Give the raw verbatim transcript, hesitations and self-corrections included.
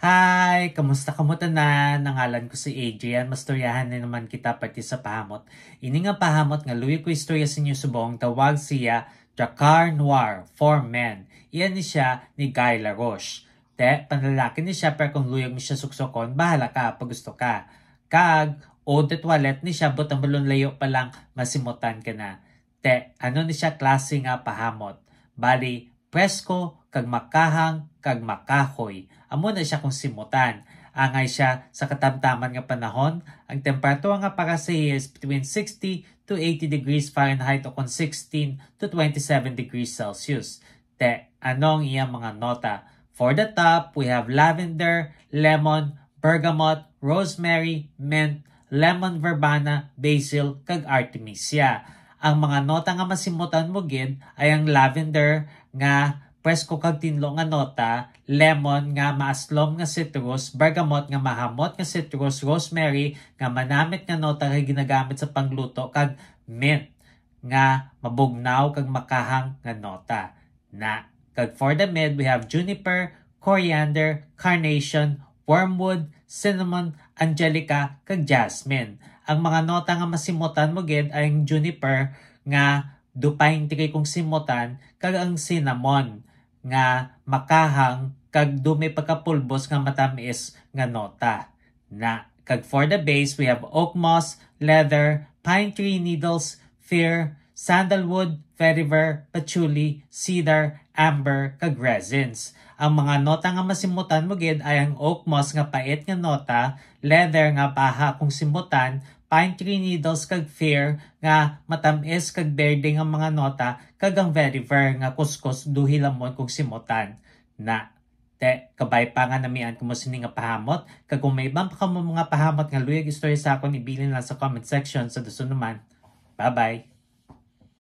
Hi! Kamusta kamo tanan? Ang ngalan ko si Adrian. Mastoryahan na naman kita parte sa pahamot. Ini nga pahamot nga luyag ko istorya sa inyo subong, tawag siya Drakkar Noir for Men. Iya ni siya ni Guy Laroche. Te, panlalaki ni siya, pero kung luyag mo siya suksokon, bahala ka pag gusto ka. Kag eau de toilette ni siya, but ang balon layo pa lang, masimutan ka na. Te, ano ni siya klase nga pahamot? Bali, presko, kag makahang, kag makahoy. Amo na siya kung simutan. Angay siya sa katamtaman nga panahon, ang temperatura nga para sa iya is between sixty to eighty degrees Fahrenheit o kon sixteen to twenty-seven degrees Celsius. Te, ano ang iyang mga nota? For the top, we have lavender, lemon, bergamot, rosemary, mint, lemon verbena, basil, kag artemisia. Ang mga nota nga masimutan mo gid ay ang lavender nga presko kag tinlo nga nota, lemon nga maaslom nga citrus, bergamot nga mahamot nga citrus, rosemary nga manamit nga nota kay ginagamit sa pangluto, kag mint nga mabugnaw kag makahang nga nota. Na, kag for the mid, we have juniper, coriander, carnation, wormwood, cinnamon, angelica, kag jasmine. Ang mga nota nga masimutan mo gid ay ang juniper nga daw pine tree kung simutan, kag ang cinnamon nga makahang kag daw may pagkapulbos nga matamis nga nota. Na, kag for the base, we have oak moss, leather, pine tree needles, fir, sandalwood, vetiver, patchouli, cedar, amber, kag resins. Ang mga nota nga masimutan mo gid ay ang oak moss nga pait nga nota, leather nga baha kung simutan, pine tree needles kag fir nga matamis kag berde nga mga nota, kag ang vetiver nga kuskus daw hilamon kung simutan. Na, te, kabay pa nga namian kamo sini nga pahamot, kag kung may iban pa kamo mga pahamot nga luyag istorya sa akon, ibilin lang sa comment section. Sa dason naman, bye-bye.